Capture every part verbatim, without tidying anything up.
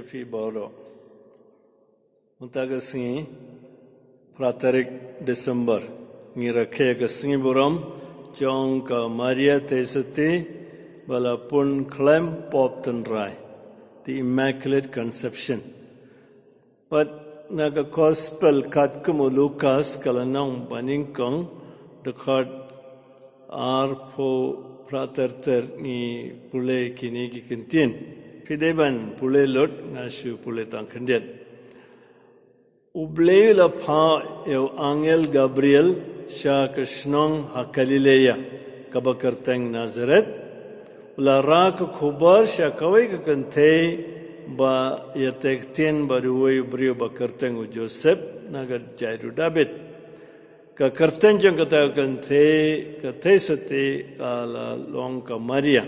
Phi baroh. Mynta ka sngi, phra tarik December, ngi rakhe ka sngi burom jong ka Maria Theisotti ba la pun khlem pop tynrai, the Immaculate Conception. Bad na ka Gospel katkum u Lukas ka lynnong banyngkong, dkhot arphew phra ter ter ngi pule kine ki kyntien. Phi dei ban pule lut, nga shu pule tang khyndiat. U Blei u la phah ïa u angel Gabriel sha ka shnong ha Galilea kaba kyrteng Nazareth. U la rah ka khubor sha kawei ka kynthei ba ïatek ktien bad uwei u briew ba kyrteng u Joseph na ka jaid u David. Ka kyrteng jong kata ka kynthei, ka Theisotti, ka la long ka Maria.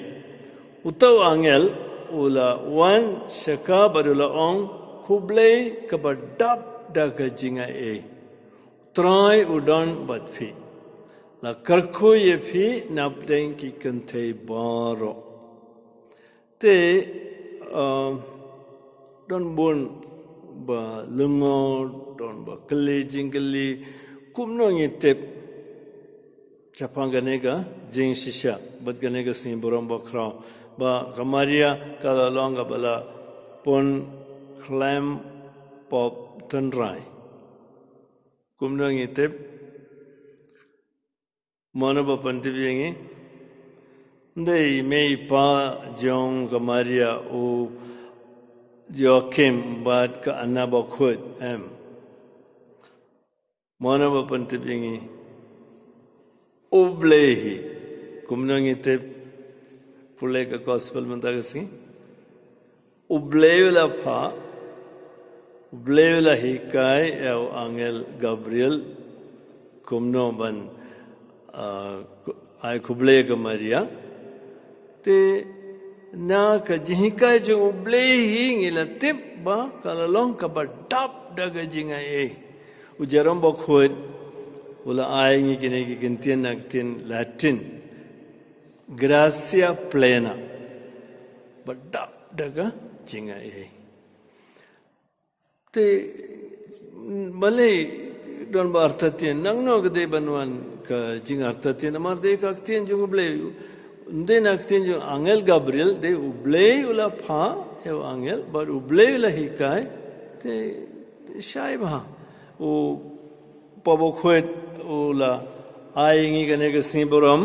Uta u angel u la wan sha ka bad u la ong, khublei kaba dap da ka jingaiei. U Trai u don bad phi. La kyrkhu ïa phi napdeng ki kynthei baroh. Te, uh, don bun ba lyngngoh, don ba kylli jingkylli, kumno ngi tip shaphang kane ka jingshisha bad kane ka sngi burom bakhraw ba ka Maria ka la long kaba la pun khlem pop tynrai. Kumno ngi tip? Mano ba pyntip ïa ngi? Ndei mei pa jong ka Maria u Joachim bad ka Anna bakhuid, em? Mano ba pyntip ïa ngi? U Blei hi. Kumno ngi tip? Pule ka Gospel mynta ka sngi. U Blei u la phah, U Blei u la hikai ïa u angel Gabriel kumno ban, ah, ai khublei ka Maria. Te na ka jinghikai jong U Blei hi ngi la tip ba ka la long kaba dap da ka jingaiei. U Jerome bakhuid u la ai ngi kine ki kyntien na ka ktien Latin. Gratia plena. Ba dap da ka jingaiei. Te balei don ba artatien, nangno ka dei ban wan ka jingartatien, namar dei ka ktien jong U Blei. Ndei na ktien jong angel Gabriel, dei U Blei u la phah ïa u angel, bad U Blei u la hikai, te shai bha. U Pa bakhuid u la ai ngi kane ka sngi burom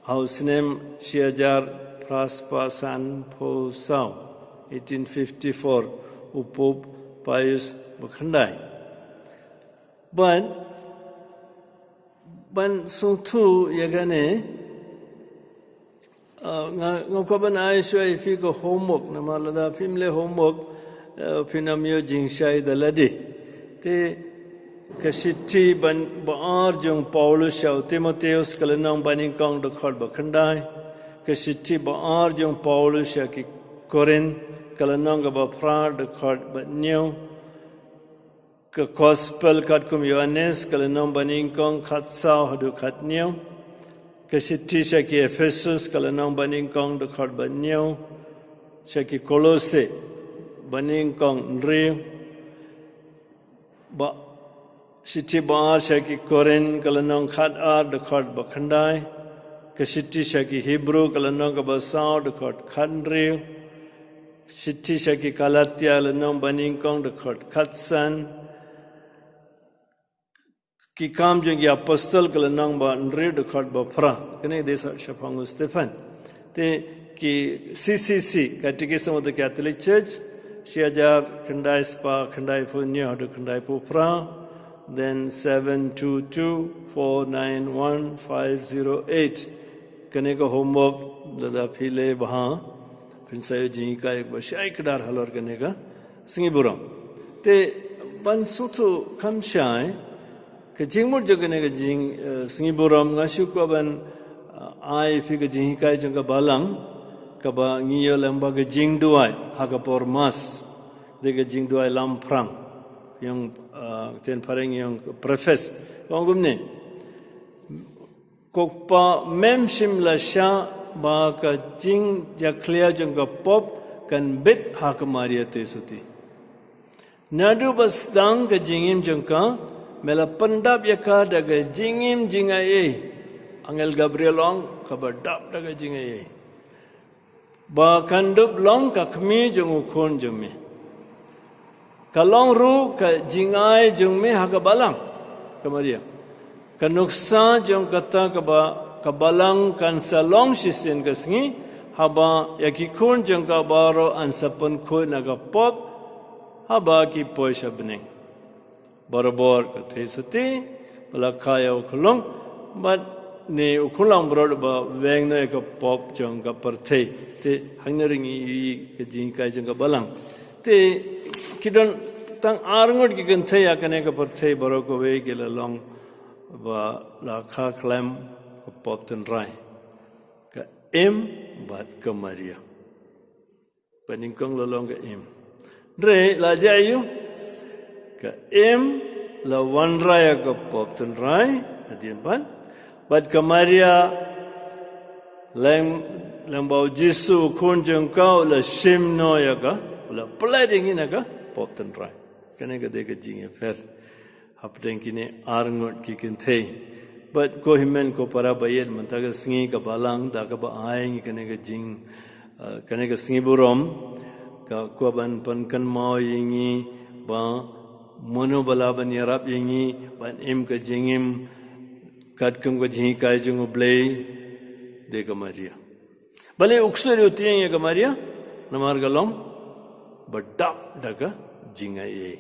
ha u snem shi hajar phra spah sanphew saw, eighteen fifty-four, u Pope Pius bakhyndai. Ban, ban sngewthuh ïa kane, ah, nga, nga kwah ban ai shuwa ïa phi ka homework, namar lada phim leh homework, ah, phin ym ïoh jingshai da lade. Te ka shithi ban, ba ar jong Paulus sha u Timotheus ka lynnong banyngkong dkhot bakhyndai. Ka shithi ba ar jong Paulus sha ki Korinth ka lynnong kaba phra dkhot bahynñiew. Ka Gospel katkum Ïoannis ka lynnong banyngkong khatsaw haduh khathynñiew. Ka shithi sha ki Ephesus ka lynnong banyngkong dkhot bahynñiew. Sha ki Kolose banyngkong hynriew. Ba, shithi ba ar sha ki Korinth ka lynnong khatar dkhot bakhyndai. Ka shithi sha ki Hebru ka lynnong kaba saw dkhot khathynriew. Shithi sha ki Galatia lynnong banyngkong dkhot khatsan. Ki Kam jong ki Apostol ka lynnong bahynriew dkhot baphra. Kane dei shaphang u Stephen. Te ki C C C, Catechism of the Catholic Church, shi hajar khyndai spah khyndaiphew hynñiew haduh khyndaiphew phra. Then seven two two four nine one five zero eight. Kane ka homework lada phi leh bha, phin sa ïoh jinghikai ba shai kdar halor kane ka sngi burom. Te ban sngewthuh kham shai ka jingmut jong kane ka jing, eh, sngi burom, nga shu kwah ban, eh, ai phi ka jinghikai jong ka Balang kaba ngi ïoh lyngba ka jingduwai ha ka por Mass. Dei ka jingduwai lamphrang. Ïong, eh, ktien phareng ïong preface. Ong kumne. Ko Kpa, mem shym la shah ba ka jingjakhlia jong ka pop kan bit ha ka Maria te suti. Naduh ba sdang ka jingim jong ka, me la pyndap ïa ka da ka jingim jingaiei. Angel Gabriel ong kaba dap da ka jingaiei. Ba kan dup long ka kmie jong u khun jong me. Ka long ruh ka jingai jong me ha ka balang, ka Maria. Ka nuksa jong kata kaba ka balang kan sa long shisien ka sngi, haba ïa ki khun jong ka baroh yn sa pynkhuid na ka pop, haba ki poi sha bneng. Barabor ka thei suti, ba la kha ïa u khyllung, bad ne u khunlung baroh ba weng noh ïa ka pop jong ka pyrthei. Te hangne ruh ngi ïohi ka jinghikai jong ka balang. Te ki don tang ar ngut ki kynthei ïa kane ka pyrthei baroh kawei ki la long ba la kha khlem ka pop tynrai. Ka Im bad ka Maria. Ba nyngkong la long ka Im. Hynrei la jia aïu? Ka Im la wanrah ïa ka pop tynrai, hadien pat. Bad ka Maria, lem, lem ba u Jisu u khun jong ka u la shim noh ïa ka, u la pynlait ïa ngi na ka pop tynrai. Kane ka dei ka jingïapher hapdeng kine ar ngut ki kynthei. Bad ko hynmen ko para baieit, mynta ka sngi ka balang da kaba ai ngi kane ka jing, eh, kane ka sngi burom, ka kwah ban pynkynmaw ïa ngi ba mano ba lah ban ïarap ïa ngi ban im ka jingim katkum ka jinghikai jong U Blei, dei ka Maria. Balei u ksuid u tieng ïa ka Maria? Namar ka long ba dap da ka jingaiei.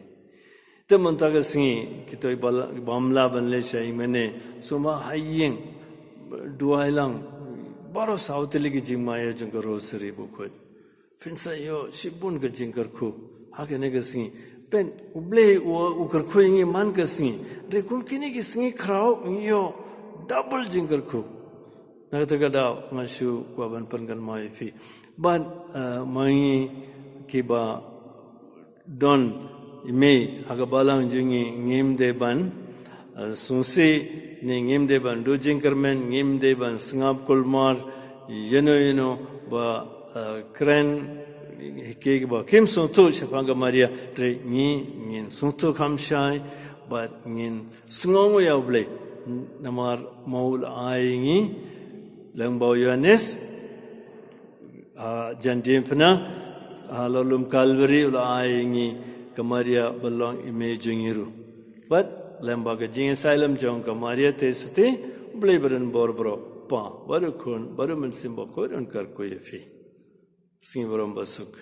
Te mynta ka sngi, kito kiba la, bym lah ban leit sha ïingmane, sumar ha ïing, duwai lang, baroh saw tylli ki jingmaïa jong ka Rosary ba khuid. Phin sa ïoh shibun ka jingkyrkhu ha kane ka sngi. Peit, U Blei u, u kyrkhu ïa ngi man ka sngi. Hynrei kum kine ki sngi khraw ngi ïoh double jingkyrkhu. Na kata ka daw nga shu kwah ban pynkynmaw ïa phi. Bad, eh, ma ngi kiba don i mei ha ka balang jong ngi, ngim dei ban, eh, sngewsih, ne ngim dei ban duh jingkyrmen, ngim dei ban sngap kulmar ïano ïano ba, eh, kren hi kiba kim sngewthuh shaphang ka Maria. Hynrei ngi ngin sngewthuh kham shai bad ngin sngewnguh ïa U Blei. Namar ma u la ai ngi, lyngba u Ïoannis, ha jan diengphna, ha la lum Kalbari u la ai ngi ka Maria ba long i mei jong ngi ruh. Bad lyngba ka jingïasailem jong ka Maria te suti, U Blei ba don bor baroh, Pa bad u Khun bad u Mynsiem Bakhuid un kyrkhu ïa phi. Sngi burom basuk.